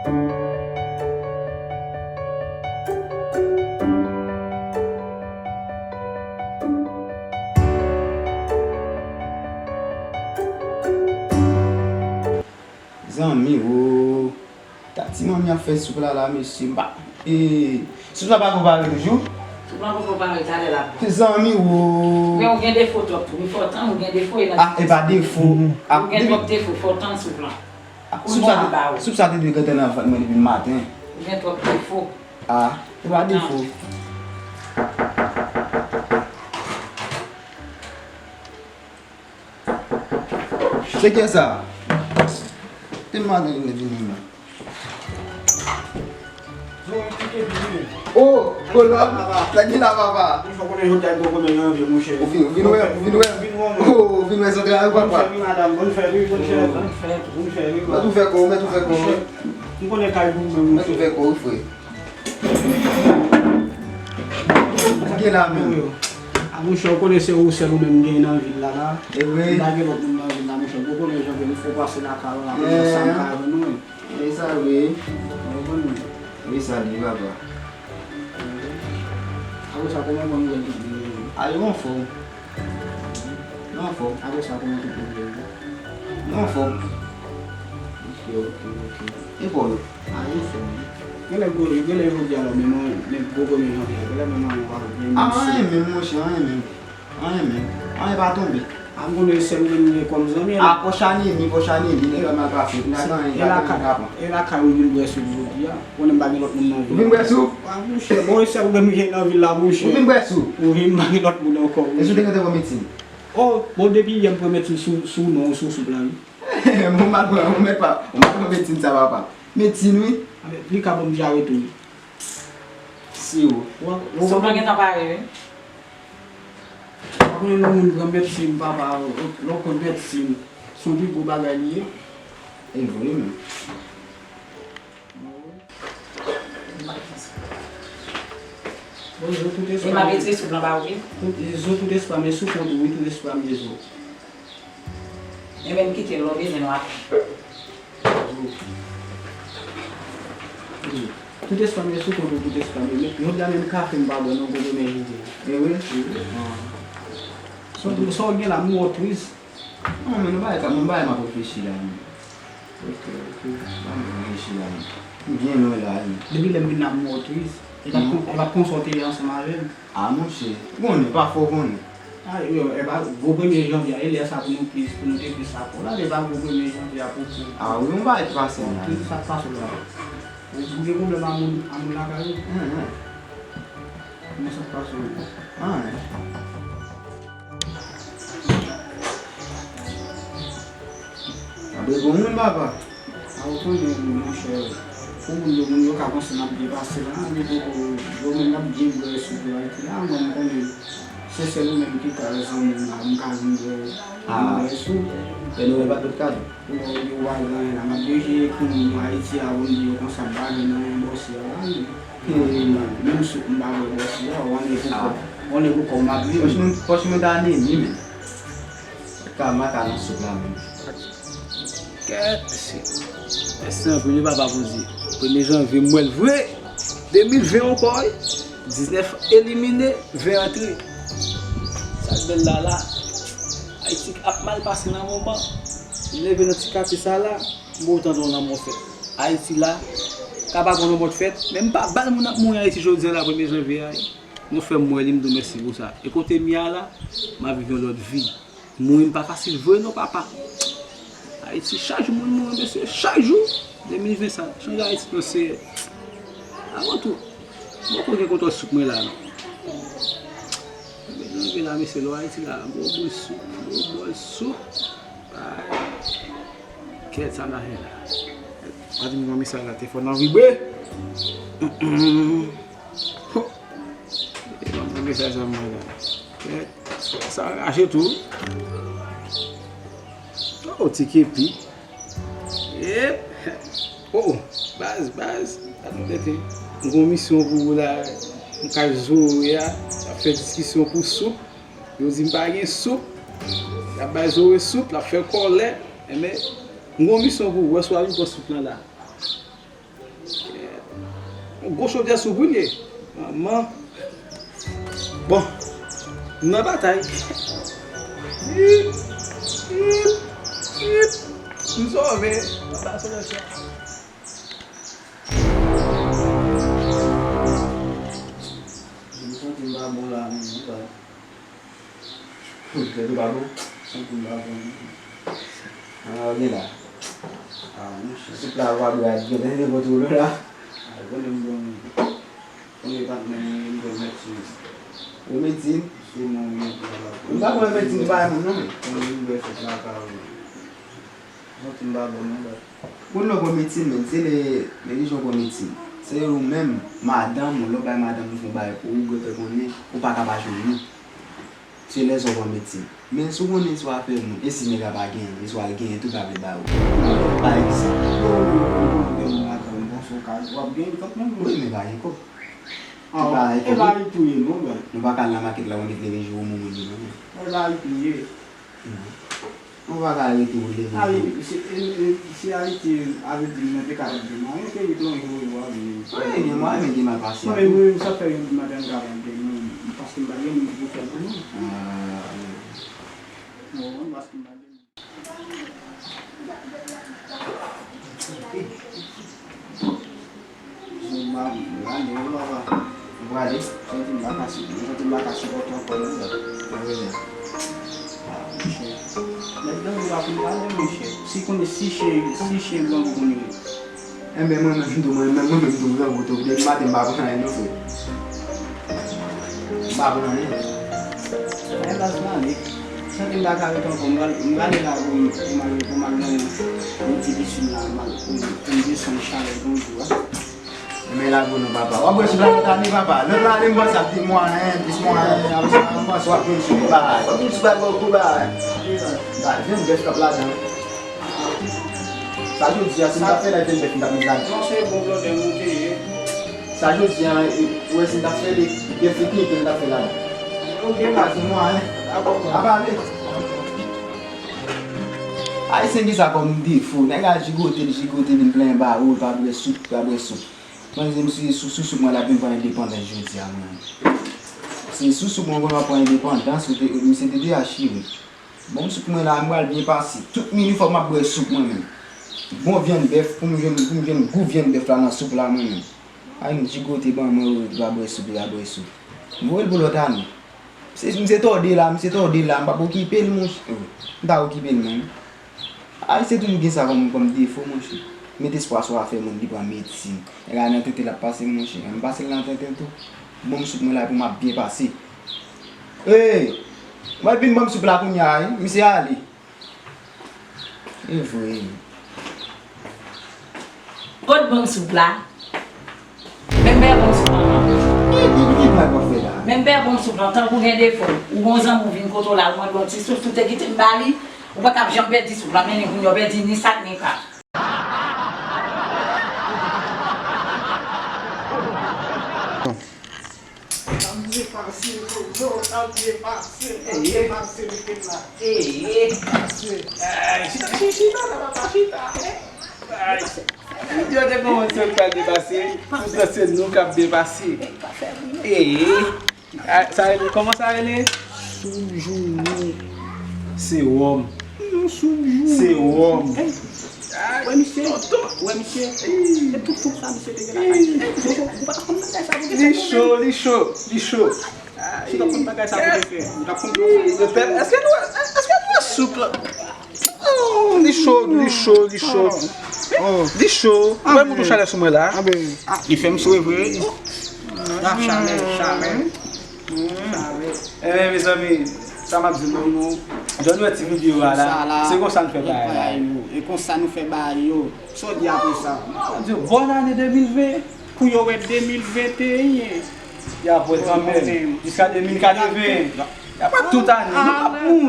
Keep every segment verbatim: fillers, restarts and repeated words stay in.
Zanmi, wo. Ta ti manmi ap fè soup la, la, mesye. M pa, e, soup la pa ko pare toujou? Soup la poko pare, talè l ap bon. Zanmi, wo. Men ou gen defo twòp tou. Wi, fò tann, ou gen defo, e nan... Ah, e pa defo. Ah, ou gen twòp defo, fò tann soup la. Ah, soup sa, soup sa te dwe gentan nan vant mwen depi maten. Ou gen twòp defo. Ah, e pa defo. Se kiyès sa? Te maten vin vini la. Oh, kolòn, nèg la, papa. Ou vin, ou vin wè, ou vin wè. Oh, ou vin wè zantray yo, papa. Mèt ou fè kò, mèt ou fè kò. Mèt ou fè kò, wi, frè. Sa gen la menm? A monchè, ou konnen se ou sèl ou menm gen nan vil la la. E vre. M pa gen lòt moun nan vil la, monchè. Ou konnen jan ke m fè pase lakay ou la, konn sa m ka jwenn ou. E sa vre. Ou konprann mwen? E sa li, papa. Apre sa, kòman mwen mwen tout moun yo? A, yo anfòm. Yo anfòm. Apre sa, kòman tout moun yo? Yo anfòm. Ok, ok, ok. E pa w yo? A, yo fè m. Genlè gwo, genlè jodi a la, men mwen, men gwo premye janvye a, genlè men mwen, mwen pa vin. A, anyen menm, monchè, anyen menm. Anyen menm. Anyen pa tonbe. A, m konnen sèl ou menm gen kòm zanmi. A, pòch anemi, pòch anemi, nèg la mal pase. Nèg la gen anyen, e lakay, e lakay ou vin bwè soup jodi a. Konnen m pa gen lòt moun nan vil la. Ou vin bwè soup? A, monchè, bon, e sèl ou menm gen nan vil la, monchè. Ou vin bwè soup? Wi, m pa gen lòt moun ankò, wi. E si w te gentan pran medsin? O, bon, depi yè m pran medsin sou, sou non, sou soup la, wi. Bon, m al pran, ou mèt pa, ou mèt pran medsin sa, papa. Medsin, wi. A, men, li ka ban m dyare tou, wi. Siwo. Soup lan gentan pare, wi. Ou konnen lè yon moun pran medsin, papa, lè w pran medsin, se yon pi gwo bagay li ye. E vre, men. Bon, zo tout espwa. E m ap retire soup lan ba ou, wi. Tout, zo tout espwa, men sou kont ou, wi, tout espwa m ye zo. Enben, m kite l, lè w bezwen nou apèl. Tout espwa m ye sou kont ou, tout espwa m ye. Men jodi a menm kafe m pa bwè non, gwo premye janvye. E vre? Wi. Sa w gen la, m wè w tris. Non, men nou bagay, men bagay m ap reflechi la, men. Ok, ok. Bagay m ap reflechi la, men. M byen lwen la, men. Depi lè m vin la, m wè w tris. E p ap kon-, e p ap konsòlte ansanm avè m. A, monchè, ou konnen, pafwa ou konnen. A, yo, e pa gwo premye janvye a, e lè sa pou nou plis, pou nou te plis akò la, e pa gwo premye janvye a pou, pou... A, wi, yon bagay ki pase m la. Ki sa k pase w la? Ou gen pwoblèm a moun, a moun lakay ou? Hen, hen. Men sa k pase w la? Anyen. Sa dwe gon moun, papa. A, ou konnen, monchè, pou moun yo, moun yo ka panse n ap byen pase la, men poko, yo menm y ap byen bwè soup yo Ayiti la, mwen m konnen se sèl ou menm ki ka zanmi m la, m ka vin bwè, vin bwè soup. Lè nou wè pa t lòt kado. Ou wè, yo pa gen anyen la, m ap deje ekri moun yo Ayiti a pou m di yo konsa m pa gen anyen bòsye a la, men, menm soup m pa bwè bòsye a, ou anyen pou kò, ou anyen pou kò w m ap viv. Franchman, franchman, ta anemi, men. Ka maka nan soup la menm. Kèt, mesye. Mèsi anpil, wi, papa Bondye. Premye janvye, m wè l vre. De mil ven ankò, wi. Diznèf elimine, ven antre. Sa k bèl la, la. Ayiti ap mal pase nan moman. M leve nan ti katye sa la, m wè w tande yon lanmò fèt. Ayiti la, ka pa gon lanmò t fèt, men m pa ba l moun ap mouri Ayiti jodi a la, premye janvye a, wi. Nou fè m wè li, m di w mèsi pou sa. E kote m ye a la, m ap viv yon lòt vi. Mouri m pa fasil vre non, papa. Ayiti, chak jou moun mouri, mesye, chak jou. De mil ven sa, chanje Ayiti non, Seyè. Avan tou, m poko gen kontwòl soup mwen la non. Mwen janvye la, mesye, lò Ayiti la, gwo boul soup, gwo bòl soup. Ay, kèt sa n a fè la. Pa di m yon mesaj la, telefòn nan vibre. Hum, hum. Ho! E ban mwen mesaj sa mwen la. Kèt. Sa rache tou. Oh, ti kepi. Yep. Oh, baz, baz. Gade tete. M gon misyon pou ou la. M kay Zoe a. L ap fè diskisyon pou soup. Yo di m pa gen soup. Y ap bay Zoe soup. L ap fè kòlè. Enben, m gon misyon pou ou. Wè si w al pran soup lan la. Gwo chodyè sou brile. Manman. Bon, m nan batay. Yip, yip, yip. M sove. Anba solesyè. M santi m pa bon la menm, wi, baz. Tèt ou pa bon? Santi m pa bon, non. Ah, gen la. Ah, monchè. Soup la, ou pa dwe al gen nenpòt ou la. Ah, ou konnen m bon. Premye patnè m, m pral medsin. Ou medsin? Se mwen, mwen, mwen, mwen. M pa konn medsin, se pa moun, non, men. Mwen, mwen, mwen, fèt la, ka, mwen. Santi m pa bon, non, baz. Moun nan pran medsin, men, se lè, lè li jwenn pran medsin. Se ou menm, madanm ou, lè w bay madanm ou fè yon bagay pou ou, ou dwe fè konnen, ou pa ka pa jwenn li. Se lè sa w pran medsin. Men si w konnen si w a fè moun, e si nèg la pa genyen, e si w al genyen tou, l pa vle ba ou. Pa egzanp. Ou gen moun lakay ou, m panse w ka, w ap genyen kòb menm. Wi, men pa gen kòb. Ah, e la li tou ye, non, baz. Nou pa ka al nan makèt la, w met leve jou ou moun li, non. E la li tou ye. Non. Ou pa ka rete ou leve. Ayiti, se, e, e, si Ayiti, Ayiti, nou te ka ap di, mwen, peyi etranje, wi, wi, wi. Wi, gen mwayen, men gen mal pase a tou. Mwen, mwen, sa fè yon maten, m ka ap di, mwen, paske m pa gen moun pou fè l pou mwen. Ah, wi. Mwen, paske m pa gen moun. Ou prale? Ou prale? Santi m pa ka sipòte, santi m pa ka sipòte ankò non, baz. Mwen menm. Ah, monchè. Nèg nan ou pa konn pale, monchè. Si konnen, si chen, si chen blan ou konnen. Enben, mwen menm tou, mwen menm, mwen menm tou, m grangou tou. Depi maten, m pa pran anyen non, frè. M pa pran anyen. Enben, baz, m ale. Santi m pa ka ret ankò, m pral, m prale la pou, pou m al, pou m al nan yon, yon ti pisin la, m al, pou, pou m desann chalè grangou a. Men la pou nou, papa. W ap bwè soup la lòt ane, papa. Lòt ane, m panse ap pi mwayen, plis mwayen, apre sa, m panse w ap jwenn soup, bagay. W ap jwenn soup ak gwo bagay. Bagay, vyann bèf k ap ladan. Sa jodi a, si m ta fè la, vyann bèf m t ap met ladan. Non, se bon blòdè nou te ye. Sa jodi a, ou wè si m ta fè li, bèf li pi, m t ap fè ladan. Ok, baz. Ap pi mwayen. Dakò, baz. Ap ale. Ayisyen gen sa kòm defo. Nèg la jigote, l jigote, vin plenyen ba ou, l pa bwè soup, pa bwè soup. Mwen, se misye sou, sou soup mwen la vin pran endepandans jodi a, mwen. Se sou soup mwen konn ap pran endepandans, misye te, misye te deyachi, wi. Bon, soup mwen la, mwen pral byen pase. Tout minit fò m ap bwè soup mwen menm. Bon vyann bèf, pou m jwenn, pou m jwenn gou vyann bèf la nan soup la, mwen menm. Ay, m jigote ban mwen, wi, pa bwè soup, pa bwè soup. M voye l pou lòt ane. Se, misye tòde la, misye tòde la, m p ap okipe l, monchè. M ta okipe l menm. Ayisyen toujou gen sa kòm, kòm defo, monchè. Met espwa sou afè moun ki pran medsin. Nèg la nan tenten l ap pase, monchè. M pase l nan tenten tou. Ban m soup mwen la pou m ap byen pase. Ey! Mwen vin ban m soup la kounye a, wi. Misye ale. E vre. Kot ban m soup la? Men m bè ban m soup lan, non. Ki, ki, ki blag w ap fè la? Men m bè ban m soup lan, tankou gen defo. Ou gon zanmi w vin kote w la, l mande w yon ti soup, si w te kite m ba li, ou pa t ap janm pèdi soup lan, men ni kounye a w pèdi ni sak ni kap. N ap byen pase, Jojo, n ap byen pase, n ap byen pase, mete m la. Ey, ey. Pase. Ey, chita, chita, chita, papa, chita. Ey. Yo te konn se pral byen pase, poutan se nou k ap byen pase. Ey. Ah, sa rele, kòman sa rele? Soup jounen. Se wòm. Non, soup jounen. Se wòm. Ey. Wè misye, wè misye, e tout soup sa misye te gen lakay. Jojo, ou pa t ap konn bagay sa pou te fè. Li cho, li cho, li cho. Si w t ap konn bagay sa pou te fè, ou t ap konn. Wi, le pèp, èske nou, èske nou wè soup la? Oh, li cho, li cho, li cho. Oh. Li cho. Ou wè m tou chalè sou mwen la. Ah, li fè m swe vre. Ah, chalè, chalè. Enben, mezanmi, sa m ap di nou, nou, jan nou wè ti videyo a la, se konsa nou fè bagay la. E konsa nou fè bagay yo. Sa w di apre sa? M ap di w, bòn ane de mil ven. Pou yo wè de mil venteyen. Y ap wè kanmenm. Jiska de mil katreven. Y ap wè tout ane. Nou p ap mouri.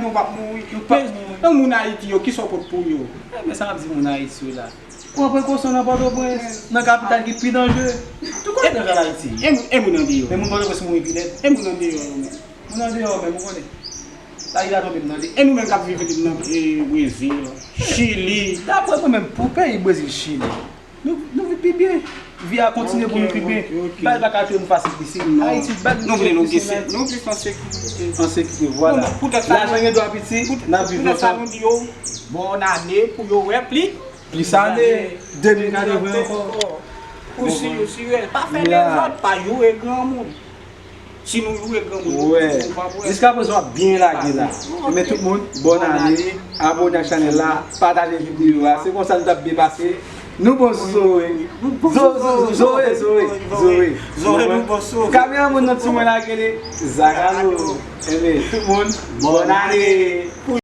Nou p ap mouri. Nou p ap mouri. Men moun Ayiti yo, kisa w pot pou yo? Enben, sa m ap di moun Ayiti yo la. Pran prekosyon nan Pòtoprens, nan kapital ki pi danje. Tout kote danje an Ayiti. E moun, e moun andeyò? Men moun Pòtoprens mouri pi lèd. E moun andeyò yo menm? Moun andeyò yo menm, ou konnen. Lari la tonbe m tande. E nou menm k ap viv nan, e, Brezil, Chili. Daprè mwen menm, pou peyi Brezil, Chili, nou, nou viv pi byen. Vi a kontinye pou nou tripe. Bagay pa ka touye nou fasil isi. Ayiti, bagay nou vle nou gen se nou viv an sekirite. An sekirite, vwala. Lajan gen dwa piti, n ap viv ansanm. Bòn ane pou yo wè pli. Plis ane, de mil katreven ankò. Pou si yo si yo pa fè lezòd, pa joure granmoun. Si nou joure granmoun, nou pa pou wè. Jiska prezan w ap byen lage la. Men tout moun, bòn ane, abòne ak chanèl la, pataje videyo a. Se konsa nou t ap byen pase. Nou bon Zoe. Zoe, Zoe, Zoe. Zoe, nou bon Zoe. Kameramann nan ti mwen la, kele Zakalo. Enben, tout moun, bòn ane.